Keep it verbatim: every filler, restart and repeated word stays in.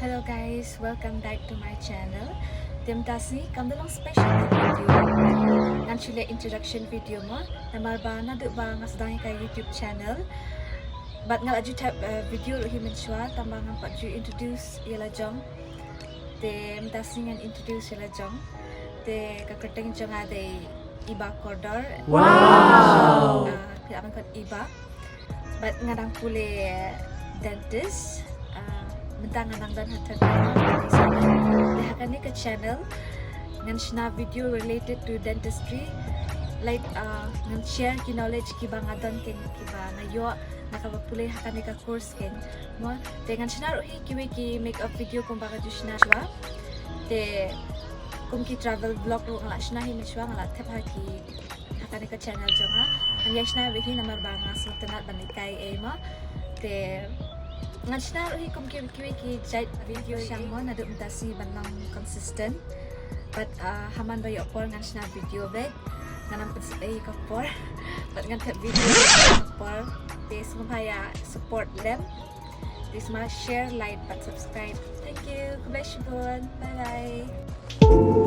Hello guys, welcome back to my channel. Te mynta sngi kam da long special video. Ngan shu leh introduction video mo. Namar ba naduh ba nga sdang ïa ka YouTube channel, bad nga la ju thep, eh, video ruh hi mynshuwa, tangba ngam pat ju introduce ïa la jong. Te mynta sngi ngan introduce ïa la jong. Te ka kyrteng jong nga dei Iba Kordor. Wow. Ah, phi lah ban khot Iba. Bad nga dang pule dentist. Ah, mynta nga dang don ha third year. Te ha kane ka channel ngan shna video related to dentistry. Like, ah, ngan share ki knowledge kiba nga don, ki, kiba nga ïoh na kaba pule ha kane ka course kein. Mo, te ngan shna ruh hi kiwei ki makeup video kumba nga ju shna shuwa. Te kum ki travel vlog ruh nga la shna hi mynshuwa, nga la thep ha ki, ha kane ka channel jong nga. Ngan ïa shna beit hi namar ba nga sngewtynnat ban hikai ei mo. Te ngan shna ruh hi kum ki, kiwei ki jait video shang mo, naduh mynta sngi ban long consistent. Bad, ah, ha man ba ïoh por ngan shna video beit. Ngan ym pynsep ei ka por. Bad ngan thep video ka por. Te sngewbha ïa support lem. Te sngewbha share, like bad subscribe. Thank you. Khublei shibun. Bye bye.